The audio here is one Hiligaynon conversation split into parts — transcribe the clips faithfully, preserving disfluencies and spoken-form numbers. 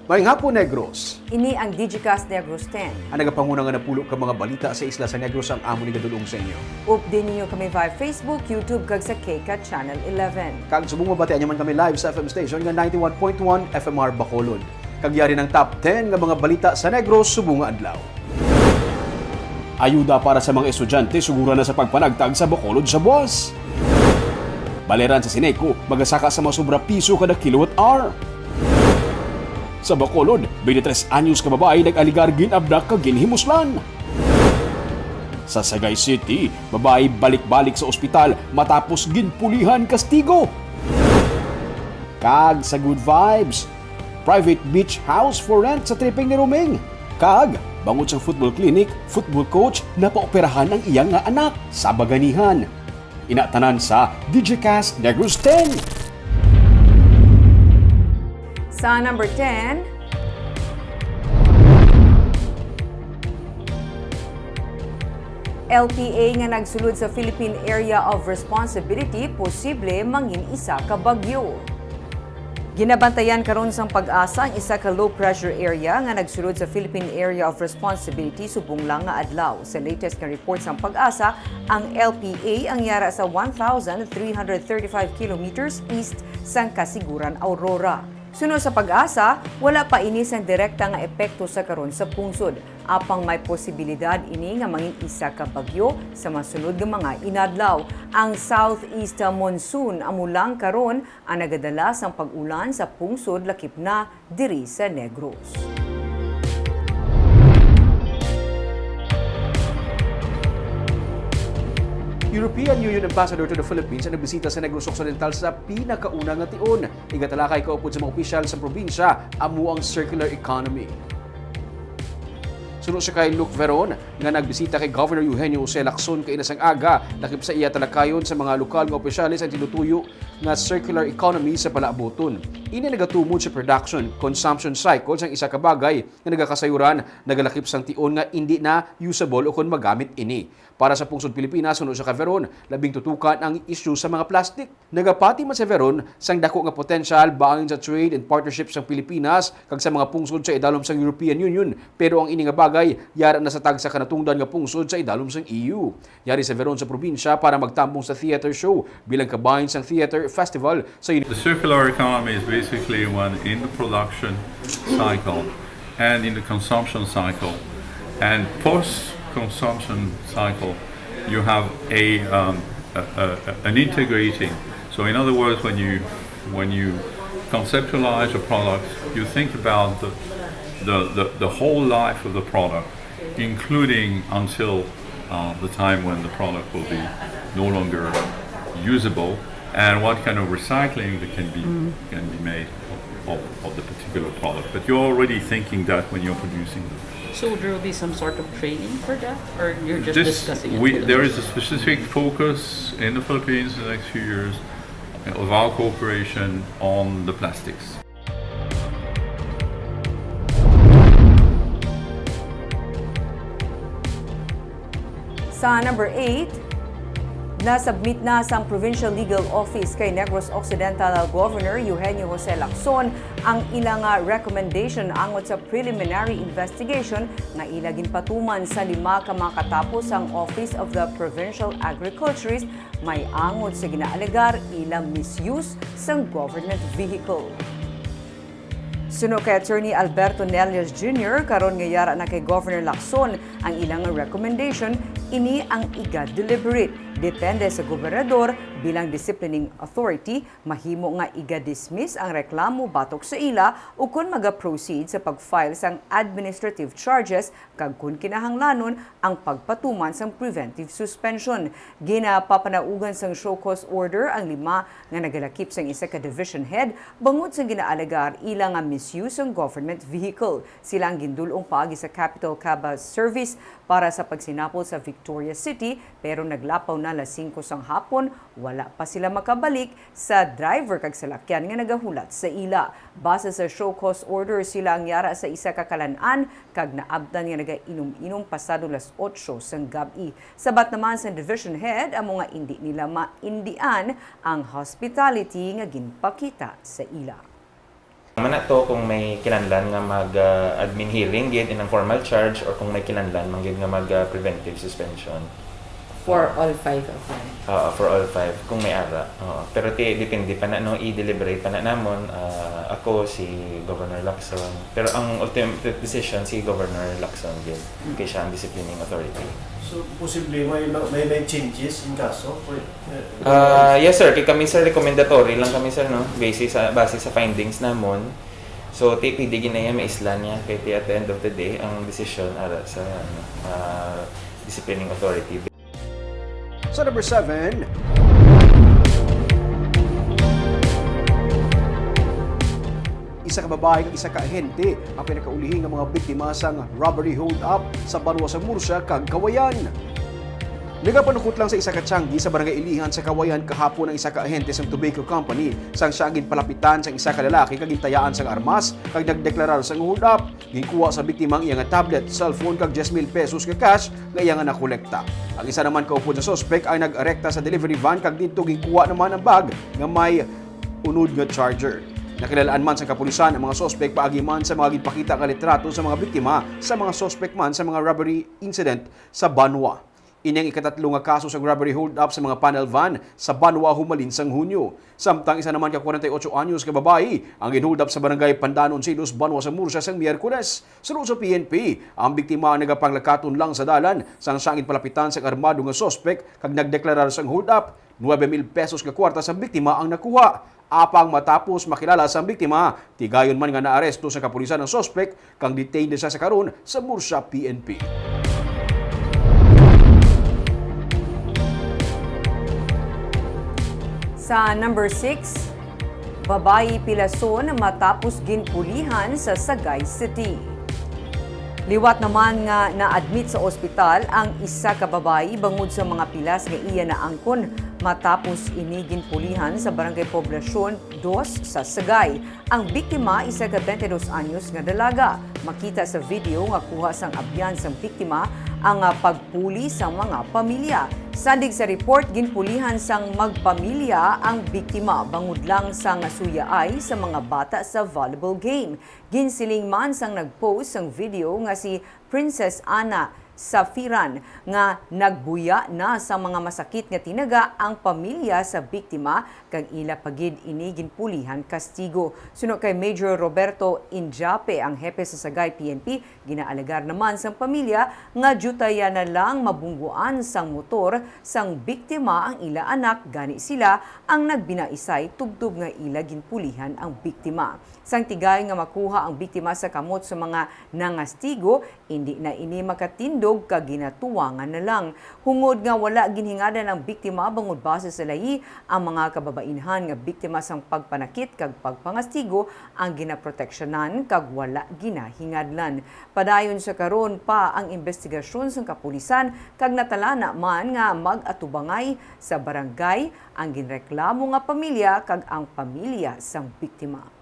Maayong hapon, Negros. Ini ang Digicast Negros ten. Ang nagapanguna nga napulo ka mga balita sa isla sa Negros ang amon igadul-ong sa inyo. Update ninyo kami via Facebook, YouTube, kag sa K CAT Channel eleven. Kag subong mabatian nyo man kami live sa F M station nga ninety-one point one F M R Bacolod. Kag yari ang top ten nga mga balita sa Negros subong nga adlaw. Ayuda para sa mga estudyante sugura na sa pagpanagtag sa Bacolod sa buwas. Baleran sa Sineco, magasaka sa masobra piso kada kilowatt hour. Sa Bacolod, twenty-three anyos ka babayi nag-alegar gin-abduct kag ginhimuslan. Sa Sagay City, babayi balik-balik sa ospital matapos ginpulihan kastigo. Kag sa Good Vibes, private beach house for rent sa tripping ni Roming. Kag, bangod sa football clinic, football coach, napaoperahan ang iya nga anak sa Baganihan. Ina tanan sa Digicast Negros ten. Sa number ten, L P A nga nagsulod sa Philippine Area of Responsibility posible mangin isa ka bagyo. Ginabantayan karon sang PAGASA ang isa ka low pressure area nga nagsulod sa Philippine Area of Responsibility subong lang nga adlaw. Sa latest nga report sang PAGASA, ang L P A ang yara sa one thousand three hundred thirty-five kilometers east sang Casiguran, Aurora. Suno sa PAGASA, wala pa ini sang direkta nga epekto sa karon sa pungsod. Apang may posibilidad ini nga mangin isa ka bagyo sa masunod nga mga inadlaw. Ang southeast monsoon amo lang karon ang nagadala sang pag-ulan sa pungsod lakip na diri sa Negros. European Union Ambassador to the Philippines ang nagbisita sa Negros Occidental sa pinakauna nga tion. Igatalakay kaupod sa mga opisyal sa probinsya amo ang circular economy. Suno siya kay Luke Veron, nga nagbisita kay Governor Eugenio Jose Lacson kaina sang aga, lakip sa iya talakayon sa mga lokal nga opisyales ang tinutuyo nga circular economy sa palaabuton. Ini nagatumod sa production, consumption cycle sang isa ka bagay nga nagakasayuran, nagalakip sang tion nga indi na usable ukon magamit ini. Para sa pungsod Pilipinas, suno sa Caveron, labing tutukan ang isyu sa mga plastic. Nagapati man si Veron sang dako nga potensyal bahin sa trade and partnership sang Pilipinas kag sa mga pungsod sa idalom sang European Union, pero ang ini nga bagay yara na sa tagsa ka natungdan nga pungsod sa idalom sang E U. Yari si Veron sa probinsya para magtambong sa theater show bilang kabahin sang theater festival sa Uni- The circular economy is basically when in the production cycle and in the consumption cycle and post-consumption cycle, you have a, um, a, a, an integrating. So in other words, when you when you conceptualize a product, you think about the the, the, the whole life of the product, including until uh, the time when the product will be no longer usable, and what kind of recycling that can be can be made of, of the particular product. But you're already thinking that when you're producing them. So there will be some sort of training for that, or you're just This, discussing it we, with them? There is a specific focus in the Philippines in the next few years of our cooperation on the plastics. Sa number eight, nasubmit na sang Provincial Legal Office kay Negros Occidental Governor Eugenio Jose Lacson ang ila nga recommendation angot sa preliminary investigation nga ila ginpatuman sa lima ka mga katapo sang Office of the Provincial Agriculturist may angot sa ginaalegar ila misuse sang government vehicle. Suno kay Attorney Alberto Nelias Junior, karon nga yara na kay Governor Lacson ang ilang recommendation, ini ang iga-deliberate. Depende sa gobernador bilang disciplining authority, mahimo nga iga-dismiss ang reklamo batok sa ila ukon maga-proceed sa pag-file sang administrative charges kag kon kinahanglanon ang pagpatuman sang preventive suspension. Ginapapanaugan sang show cause order ang lima nga nagalakip sang isa ka division head bangod sang ginaalegar ila nga misuse sang government vehicle. Sila ang gindul-ong paagi sa Capital Cab Service para sa pagsinapol sa Victoria City, pero naglapaw na alas singko sang hapon, wala pa sila makabalik sa driver kag salakyan nga nagahulat sa ila. Base sa show cause order, sila ang yara sa isa ka kalan-an kag naabtan nga nagainom-inom pasado las otso sang gab-i. Sabat naman sa division head, amo nga indi nila maindian ang hospitality nga ginpakita sa ila. Man na to kung may kinahanglan nga mag, ah, admin hearing gid inang formal charge or kung may kinahanglan man gid nga mag, ah, preventive suspension. For all five of them. Oo, for all five, kung may ara. Oo. Pero ti, depende pa na, no? I-deliberate pa na namon. Ah, ako, si Governor Lacson. Pero ang ultimate decision, si Governor Lacson gid. Kay siya ang disciplining authority. So, posible may, may, may changes in kaso? Pwede, Ah, yes, sir. Kay kami, sir, recommendatory lang kami, sir, no? Base sa, base sa findings namon. So, ti, pwede gid na iya maislan niya. Kay ti, at the end of the day, ang decision ara sa, ano, ah, disciplining authority. Sa number seven, isa ka babae kag isa ka ahente ang pinakaulihi nga mga biktima sang robbery hold-up sa banwa sa Murcia kag Cauayan. Nagapanukot lang sa isa ka tiyanggi sa Barangay Ilihan sa Cauayan kahapon ang isa ka ahente sang tobacco company sang siya ang ginpalapitan sang isa ka lalaki kag gintayaan sang armas kag nagdeklarar sang hold-up. Ginkuha sa biktima ang iya nga tablet, cellphone kag diyes mil pesos nga cash nga iya nga nakolekta. Ang isa naman ka upod sa suspek ang nag-arekta sa delivery van kag didto ginkuha naman ang bag nga may unod nga charger. Nakilalaan man sa kapulisan ang mga suspek paagi man sa mga ginpakita nga litrato sa mga biktima sa mga suspek man sa mga robbery incident sa banwa. Ini ang ikatatlo nga kaso sa robbery hold-up sa mga panel van sa banwa humalin sang Hunyo. Samtang isa naman ka kwarenta y ocho anyos nga babayi ang gin-hold up sa barangay Pandanon, Silos, banwa sa Murcia sang Miyerkules. Suno sa P N P, ang biktima ang nagapanglakaton lang sa dalan sang siya ang ginpalapitan sang armado nga suspek kag nagdeklarar sang hold-up. Nuebe mil pesos nga kwarta sa biktima ang nakuha. Apang matapos makilala sang biktima, tigayon man nga naaresto sa kapulisan ang suspek kag detained siya sa karon sa Murcia P N P. Sa number six, babayi pilason matapos ginpulihan sa Sagay City. Liwat naman nga na-admit sa ospital ang isa ka babayi bangod sa mga pilas nga iya naangkon matapos ini ginpulihan sa Barangay Poblacion dos sa Sagay. Ang biktima, isa ka twenty-dos anyos nga dalaga. Makita sa video nga kuha sang abyan sang biktima ang, ah, pagpuli sa mga pamilya. Sandig sa report, ginpulihan sang magpamilya ang biktima bangod lang sang suyaay sa mga bata sa volleyball game. Ginsiling man sang nag-post sang video nga si Princess Ana Safiran nga nagbuya na sa mga masakit nga tinaga ang pamilya sa biktima kag ila pa gid ini ginpulihan kastigo. Suno kay Major Roberto Injape, ang hepe sa Sagay P N P, ginaalegar naman sang pamilya nga diyutayan na lang mabungguan sang motor sang biktima ang ila anak, gani sila ang nagbinaisay tubtob nga ila ginpulihan ang biktima. Sang tigayon nga makuha ang biktima sa kamot sa mga nangastigo, indi na ini makatindog kag ginatuwangan na lang. Hungod nga wala ginhingadlan ang biktima bangod base sa layi, ang mga kababainhan nga biktima sang pagpanakit kag pagpangastigo ang ginaproteksyonan kag wala ginahingadlan. Padayon sa karon pa ang imbestigasyon sang kapulisan kag natalana man nga mag-atubangay sa barangay ang ginreklamo nga pamilya kag ang pamilya sang biktima.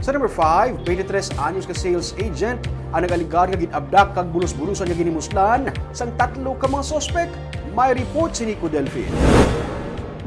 Sa number five, twenty-tres anyos ka sales agent ang nag-alegar nga gin-abdak kag bulos-bulosan nga ginimuslan sang tatlo ka mga suspek. May report si Nico Delfin.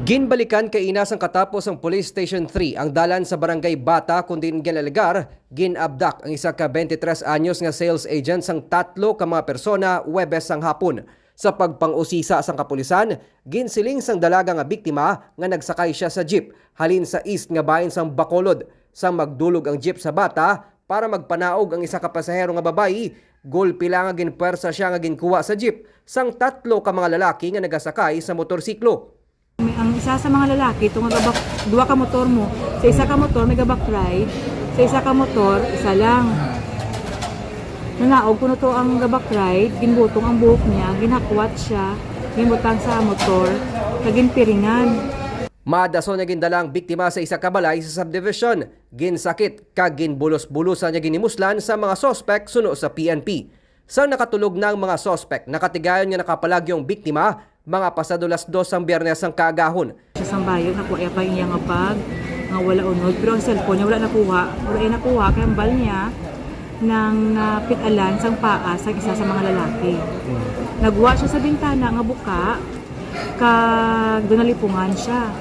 Ginbalikan kaina sang katapos sang Police Station three ang dalan sa Barangay Bata, kun diin ginalegar gin-abdak ang isa ka twenty-tres anyos nga sales agent sang tatlo ka mga persona Huwebes sang hapon. Sa pagpang-usisa sang kapulisan, ginsiling sang dalaga nga biktima nga nagsakay siya sa jeep halin sa east nga bahin sang Bacolod. Sang magdulog ang jeep sa Bata para magpanaog ang isa ka pasahero nga babayi, gulpi lang nga ginpuwersa siya nga ginkuha sa jeep sang tatlo ka mga lalaki nga nagasakay sa motorsiklo. May, ang isa sa mga lalaki, itong nagabak, duha ka motor mo. Sa isa ka motor, may gabak ride. Sa isa ka motor, isa lang. Nanaog kuno to ang gabak ride, ginbutong ang buhok niya, ginakwat siya, ginbutang sa motor, kag ginpiringan. Madason nga gindala ang biktima sa isa ka balay sa subdivision. Ginsakit kag ginbulos-bulosan niya ginimuslan sa mga suspek suno sa P N P. Sang nakatulog na ang mga suspek, nakatigayon nga nakapalagyo ang biktima mga pasado las dos sang Biyernes sang kaagahon. Siya sang bayog, nakuha iya pa ang iya nga bag, nga wala unod. Pero ang cellphone niya wala nakuha. Wala iya nakuha, kay ang bal niya nang napit-alan sang paa sang isa sa mga lalaki. Nagwa siya sa bintana nga buka, Kag doon nalipungan siya.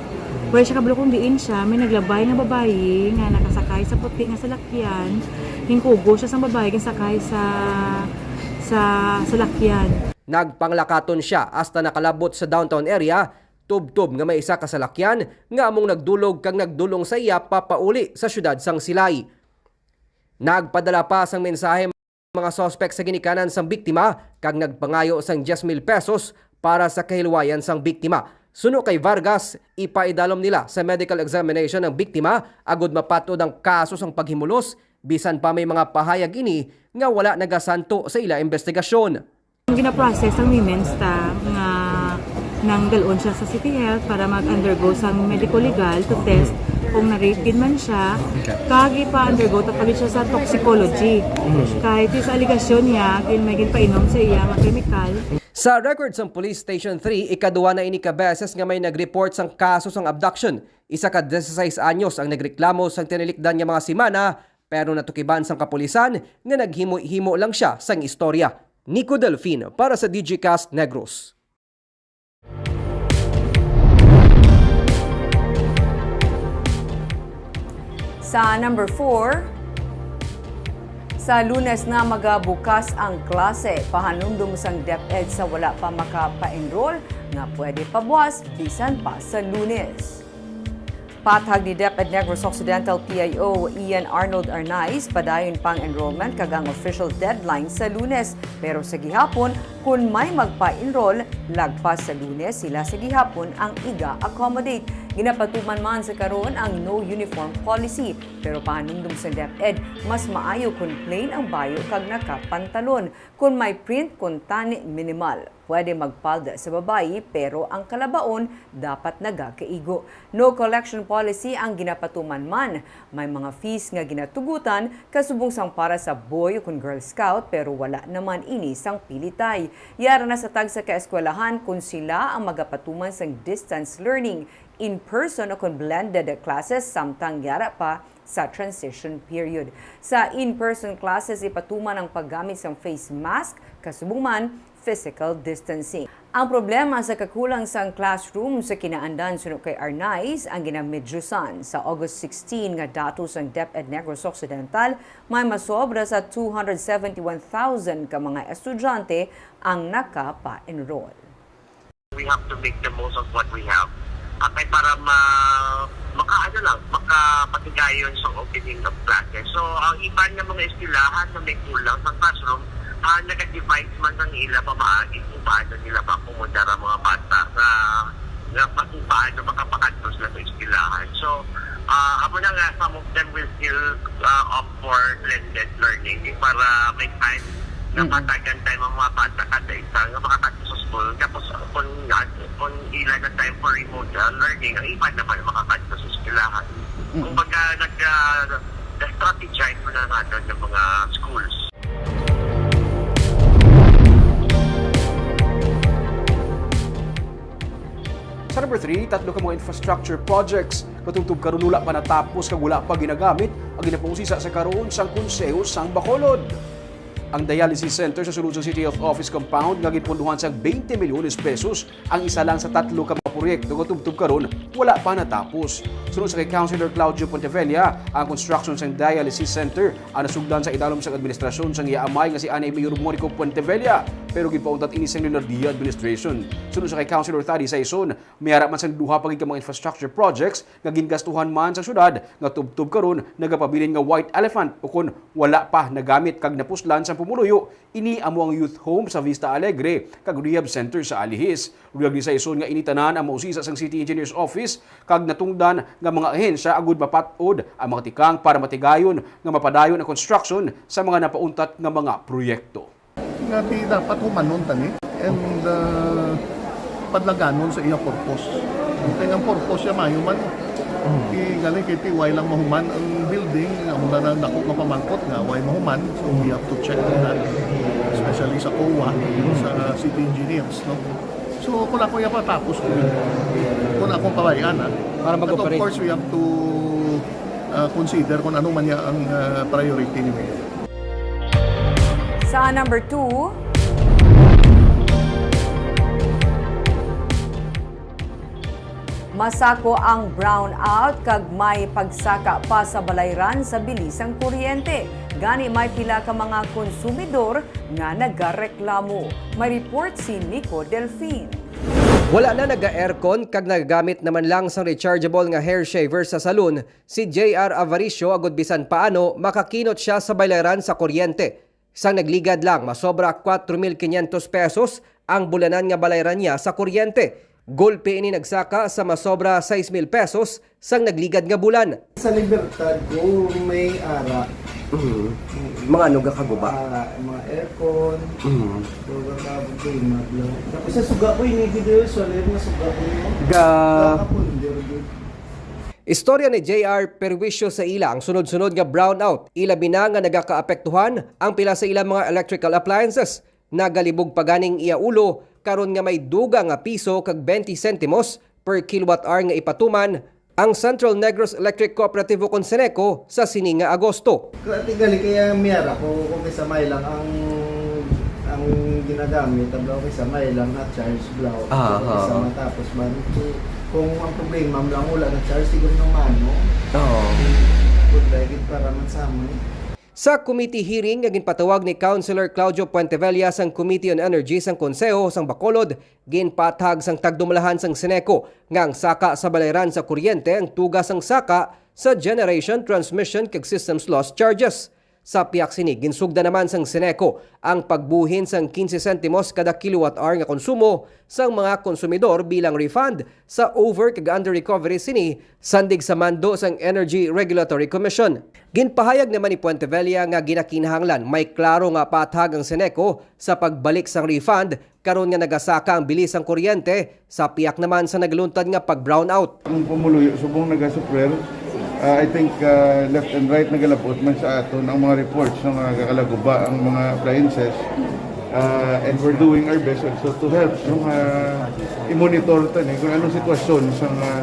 Wala siya kabalo kung diin siya, may naglabay nga babayi nga nakasakay sa puti nga salakyan. Hingkugo siya sang babayi nga sakay sa, sa salakyan. Nagpanglakaton siya hasta nakalabot sa downtown area, tubtob nga may isa ka salakyan nga among nagdulog kag nagdulong sa iya papauli sa siyudad sang Silay. Nagpadala pa sang mensahe mga suspek sa ginikanan sang biktima kag nagpangayo sang diyes mil pesos para sa kahilwayan sang biktima. Suno kay Vargas, ipaidalom nila sa medical examination ang biktima agud mapat-od ang kaso sang paghimulos, bisan pa may mga pahayag ini nga wala nagasanto sa ila imbestigasyon. Ang ginaprocess ang women's ta nga nang dalon siya sa City Health para mag-undergo sang medico-legal to test kung na-rape gid man siya. Kag ipa-undergo ta pa gid siya sa toxicology. Kay sa alegasyon niya, gin-, may ginpainom sa iya nga kemikal. Sa record sang Police Station three, ikaduha na ini ka beses nga may nag-report sang kaso sang abduction. Isa ka diyesisais anyos ang nagreklamo sang tinilikdan nga mga semana, pero natukiban sang kapulisan nga naghimo-himo lang siya sang istorya. Nico Delfin para sa Digicast Negros. Sa number four, sa Lunes na magabukas ang klase, pahanumdom sang DepEd sa wala pa makapa-enroll nga pwede pabuas bisan pa sa Lunes. Patag ni DepEd Negros Occidental P I O Ian Arnold Arnaiz, padayon pa ang enrollment kag ang official deadline sa Lunes. Pero sa gihapon, kon may magpa-enroll, lagpas sa Lunes sila sa gihapon ang iga-accommodate. Ginapatuman man sa karon ang no uniform policy, pero pahanumdom sa DepEd, mas maayo kon plain ang bayo kag nakapantalon. Kon may print, kuntani minimal. Pwede magpalda sa babayi, pero ang kalabaon dapat nagakaigo. No collection policy ang ginapatuman man. May mga fees nga ginatugutan, kasubong sang para sa Boy ukon Girl Scout, pero wala naman ini sang pilitay. Yara na sa tagsa ka eskwelahan kon sila ang magapatuman sang distance learning, in-person ukon blended classes, samtang yara pa sa transition period. Sa in-person classes, ipatuman ang paggamit sang face mask, kasubong man, physical distancing. Ang problema sa kakulang sang classroom sa kinaandan, suno kay Arnaiz, ang ginamidyusan. Sa August sixteen nga datos sang DepEd Negros Occidental, may masobra sa two hundred seventy-one thousand ka mga estudyante ang nakapa-enroll. We have to make the most of what we have. Ah, kay para ma-, maka-, ano lang, makapatigayon sa opening of classes. So, ang iban nga mga eskwelahan nga may kulang sa classroom, ah, nag-advise man ang ila pamaagi kung paano nila ma-accommodar ang mga bata nga, nga kung paano makapakadto sila sa eskwelahan. So, ah, amo na nga, some of them will still, ah, opt for blended learning para may time nga Mm. matagan time ang mga bata kada isa nga makakadto sa school. Tapos, ah, kung, ah, kung ila na time for remote, ah, learning, ang iban naman makakadto sa eskwelahan. Mm. Kumbaga, nag, ah, nag-strategize mo na natin yung mga schools. Sa number three, tatlo ka mga infrastructure projects nga tubtob karon wala pa natapos kag wala pa ginagamit ang ginapausisa sa karon sang Konseho sang Bacolod. Ang dialysis center sa sulod sa City Health Office Compound nga ginpunduhan sang twenty milyones pesos ang isa lang sa tatlo ka mga proyekto nga tubtob karon wala pa natapos. Suno sa kay Councilor Claudio Pontevella, ang construction sang dialysis center ang nasugdan sa idalom sang administrasyon sang iya amay nga si anay Mayor Monico Pontevella, pero ginpauntat ini sang Leonardia administration. Suno sa kay Councilor Thady Saison, may ara man sang duha pa gid ka mga infrastructure projects nga gingastuhan man sa syudad nga tubtob karon nagapabilin nga white elephant ukon wala pa nagamit kag napuslan sang pumuluyo. Ini amo ang youth home sa Vista Alegre kag rehab center sa Alihis. Luyag ni Saison nga ini tanan ang mausisa sang City Engineer's Office kag natungdan nga mga ahensya agud mapat-od ang mga tikang para matigayon nga mapadayon ang construction sa mga napauntat nga mga proyekto. Nga ti dapat humanon tani and uh, padlaganon sa iya purpose. Kay ang purpose siya maayo man. Ti gali kay ti way lang mahuman ang building, amo na lang dako nga pamangkot nga way mahuman. So we have to check on that, especially sa COA, sa city engineers, no? So kung ako iya patapos ko, kung ako pabay-an, ha? Para But of mag-operate. Course, we have to uh, consider kung ano man niya ang uh, priority ni Mayor. Sa number two, Masako ang brownout kag may pagsaka pa sa balayran sa bili sang kuryente. Gani may pila ka mga konsumidor nga nagareklamo. May report si Nico Delfin. Wala na naga-aircon kag nagagamit naman lang sang rechargeable nga hair shaver sa salon si J R Avaricio, agud bisan paano makakinot siya sa balayran sa kuryente. Sang nagligad lang, masobra kwatro mil kinyentos pesos ang bulanan nga balayran niya sa kuryente. Gulpi ini nagsaka sa masobra sais mil pesos sang nagligad nga bulan. Sa Libertad ko may ara. Mhm. Mga ano ga kaguba? Ah, mga aircon. Mhm. So, gagabot ko yung mga blow. Tapos sa suga ko, inigid yun. So, alam mo, suga ko yun. Ga- Gakapunder, dude. Istorya ni J R, perwisyo sa ila ang sunod-sunod nga brownout. Ilabi na nga nagakaapektuhan ang pila sa ilang mga electrical appliances. Nagalibog pa ganing iya ulo karon nga may dugang nga piso kag twenty sentimos per kilowatt hour nga ipatuman ang Central Negros Electric Cooperativo kon Ceneco sa sini nga Agosto. Kati gali kaya miyara ko kung kay samay lang ang ang ginagamit, tabla ko kay samay lang na charge blow. Ah, Kung kay ah. Sa matapos man, kung, kung ang problema mo lang wala na charge, siguro ng mano. Oo. Good, like, para man sa amin. Sa committee hearing nga ginpatawag ni Councilor Claudio Puentevella sang Committee on Energy sang Konseho sang Bacolod, ginpaathag sang tagdumalahan sang Ceneco nga ang saka sa balayran sa kuryente ang tuga sang saka sa generation, transmission, kag systems loss charges. Sa piyak sini, ginsugda naman sang Ceneco ang pagbuhin sang quince sentimos kada kilowatt hour nga konsumo sang mga konsumidor bilang refund sa over kag under recovery sini sandig sa mando sang Energy Regulatory Commission. Ginpahayag naman ni Puentevella nga ginakinahanglan may klaro nga paathag ang Ceneco sa pagbalik sang refund karon nga nagasaka ang bili sang kuryente sa piyak naman sa nagluntad nga pag-brownout. Ang pumuluyo subong nagasuffer, ah, I think, ah, left and right nagalabot man sa aton ang mga reports nga nagakalaguba ang mga appliances. Ah, and we're doing our best also to help, no, nga i-monitor ta ni kung anong sitwasyon sa, ah,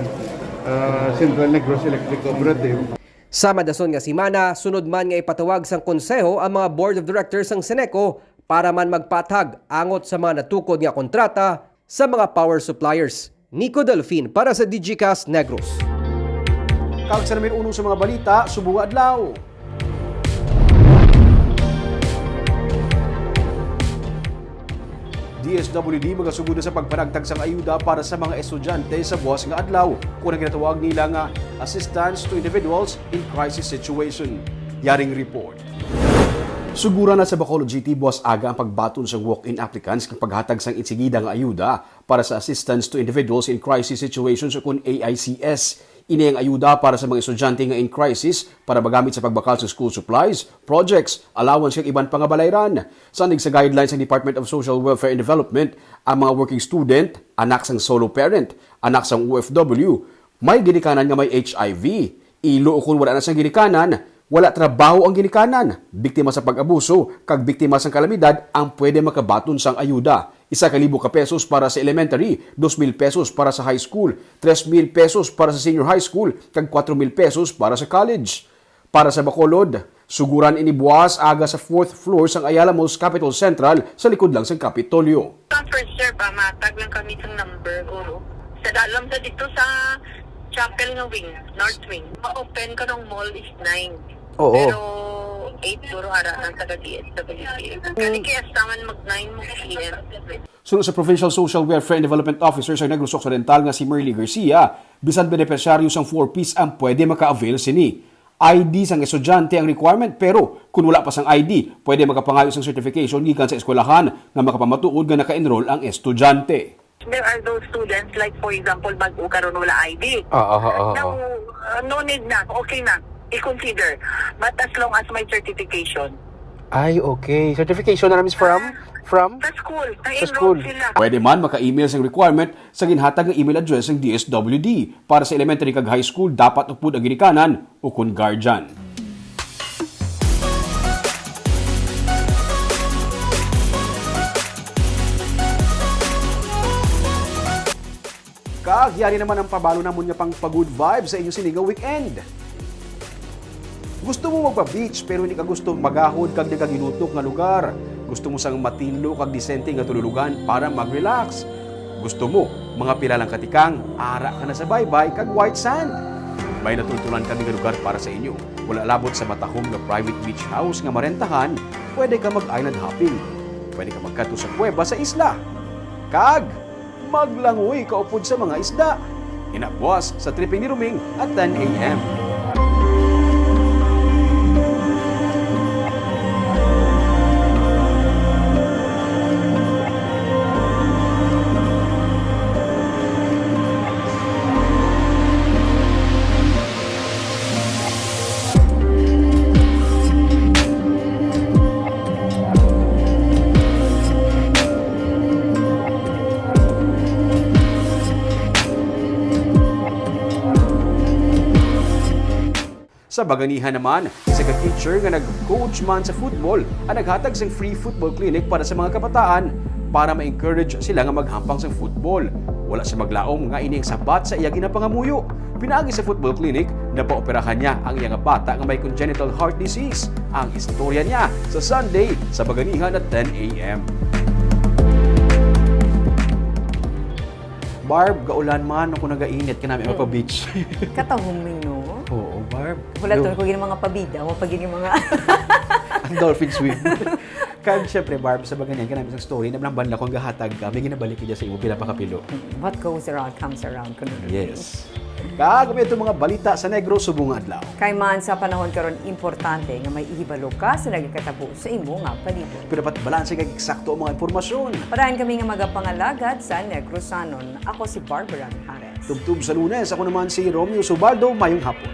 ah, Central Negros Electric Cooperative. Sa madason nga simana, sunod man nga ipatawag sang konseho ang mga board of directors sang Ceneco para man magpaathag angot sa mga natukod nga kontrata sa mga power suppliers. Nico Delfin para sa Digicast Negros. Kag sa numero uno sa mga balita, subong nga adlaw. D S W D magasugod na sa pagpanagtag sang ayuda para sa mga estudyante sa buwas nga adlaw, kon ang ginatawag nila nga assistance to individuals in crisis situation. Yaring report. Sugura na sa Bacolod City buwas aga ang pagbaton sang walk-in applicants kag paghatag sang insigida nga ayuda para sa Assistance to Individuals in Crisis Situations, o kon A I C S. Ini ang ayuda para sa mga estudyante nga in crisis para magamit sa pagbakal sa school supplies, projects, allowance, kag iban pa nga balayran. Sandig sa guidelines sang Department of Social Welfare and Development, ang mga working student, anak sang solo parent, anak sang O F W, may ginikanan nga may H I V, ilo o kon wala na sang ginikanan, wala trabaho ang ginikanan, biktima sa pag-abuso, kag biktima sang kalamidad ang pwede makabaton sang ayuda. Isa ka libo ka pesos para sa elementary, dos mil pesos para sa high school, tres mil pesos para sa senior high school, kag kwatro mil pesos para sa college. Para sa Bacolod, suguran ini buwas aga sa fourth floor sang Ayala Malls Capitol Central sa likod lang sang Kapitolyo. Sa first year ba, matag lang kami sang number, oo. Sa dalam sa dito sa chapel nga wing, north wing. Ma-open ka ng mall is nine. Oo. Pero eight siguro ara ang taga D S W D. Kani kaya sa man mag nine mo P M. Suno sa Provincial Social Welfare and Development Officer sa Negros Occidental nga si Merly Garcia, bisan benepisyaryo sang four Ps ang pwede maka-avail sini. I D sang estudyante ang requirement, pero kun wala pa sang I D, pwede makapangayo sang certification gikan sa eskwelahan nga makapamatuod nga naka-enroll ang estudyante. There are those students, like, for example, bag-o karon, wala I D. Ah, ah, ah, ah, Now, ah. uh, no need na. Okay na. I-consider. But as long as may certification. Ay, okay. Certification na, Miss, from? Ah, From? Sa school. Sa Na-enroll school. Sila. Pwede man maka-email sang requirement sa ginhatag nga email address sang D S W D. Para sa elementary kag high school, dapat upod ang ginikanan o kon guardian. Kag yari naman ang pabalo namon nga pang pa-good vibe sa inyo sini nga weekend. Gusto mo magpa-beach pero hindi ka gusto magahod kag nagaginutok nga lugar? Gusto mo sang matinlo kag disente nga tululugan para mag-relax? Gusto mo Mga pila lang ka tikang, ara ka na sa baybay kag white sand. May natultulan kami nga lugar para sa inyo. Wala labot sa matahom nga private beach house nga marentahan, pwede ka mag-island hopping. Pwede ka magkadto sa kuweba sa isla. Kag maglangoy ka upod sa mga isda. Ina buwas sa tripping ni Roming at ten a m. Sa Baganihan naman, isa ka teacher nga nag-coach man sa football ang naghatag sang free football clinic para sa mga kabataan para ma-encourage sila nga maghampang sang football. Wala siya maglaom nga ini ang sabat sa iya ginapangamuyo. Pinaagi sa football clinic, napaoperahan niya ang iya nga bata nga may congenital heart disease. Ang istorya niya sa Sunday sa Baganihan at ten a m. Barb, gaulan man ako nagainit, kanami Mm. magpa-beach. Katahuming, no? Oo, Barb. Wala Yung to, kung yung mga pabida, mo pag yung mga Ang dolphin swim. Kag, syempre, Barb, sa baganyan, kanami isang story, nablamban lang kung gahatag ka, may ginabalik niya sa imo, pila pa kapilo. What goes around comes around, kuno. Yes. Kag, may itong mga balita sa Negros subong nga adlaw. Kay man sa panahon karon, importante nga may ihibalo ka sa nagakatabo sa imo nga palibot. Pero dapat balanse kag eksakto ang mga impormasyon. Padayon kami nga magapangalagad sa Negrosanon. Ako si Barbara Mijares. Tubtob sa Lunes, ako naman si Romeo Subaldo. Mayong hapon.